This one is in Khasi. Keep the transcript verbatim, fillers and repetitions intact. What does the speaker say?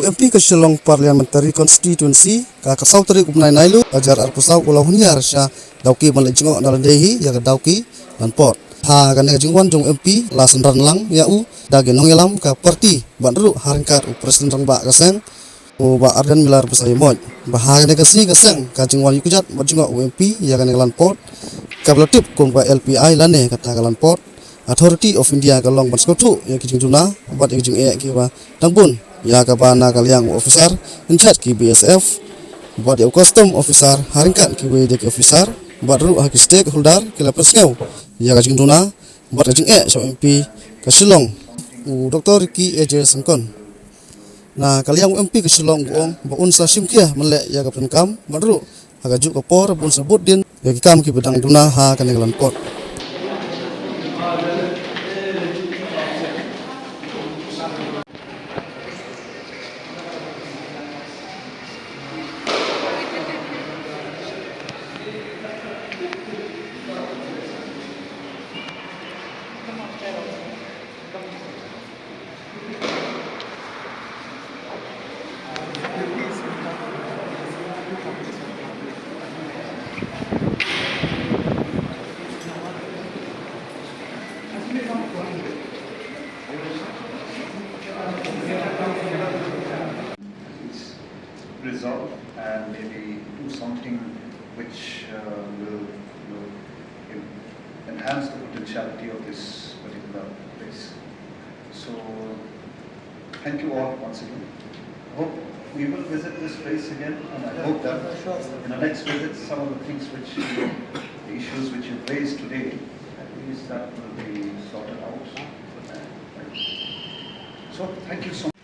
MP ka Shillong Parliamentary Constituency, ka ka saw tarik u bnai Nailu, hajar arphew saw u la hun ïar sha Dawki ban leit jngoh na lade hi ïa ka Dawki Landport. Ha kane ka jingwan jong u MP la synran lang ïa u da ki nongïalam ka party bad ruh ha ryngkat u President Rangbah ka seng, u Bah Ardent Miller Basaiawmoit. Ba ha kane ka sngi ka seng ka jingwan ïuh kjat bad jngoh u MP ïa kane ka Landport kaba la tip kum ka LPI lane kata ka Landport Authority of India ka long ban sngewthuh ïa ki jingduna bad ïa ki jingeh kiba dang bun ïa kaba na ka liang u officer in charge ki BSF bad ïa u custom officer ha ryngkat kiwei de ki officer bad ruh ha ki stakeholder ki la pynsngew ïa ka jingduna bad ka jingeh jong u MP ka Shillong, u Doctor Ricky A J Syngkon. Na ka liang u MP ka Shillong u ong ba un sa shim khia ban leh ïa ka pyndonkam bad ruh ha kajuh ka por ba un sa bud dien ïa ki kam kiba dang duna ha kane ka Landport. Resolve and maybe do something which uh, will, will en- enhance the potentiality of this particular place. So, thank you all once again. Hope we will visit this place again, and I hope that in the next visit, some of the things which you know, the issues which you raised today, at least that will be sorted out. So, thank you so much.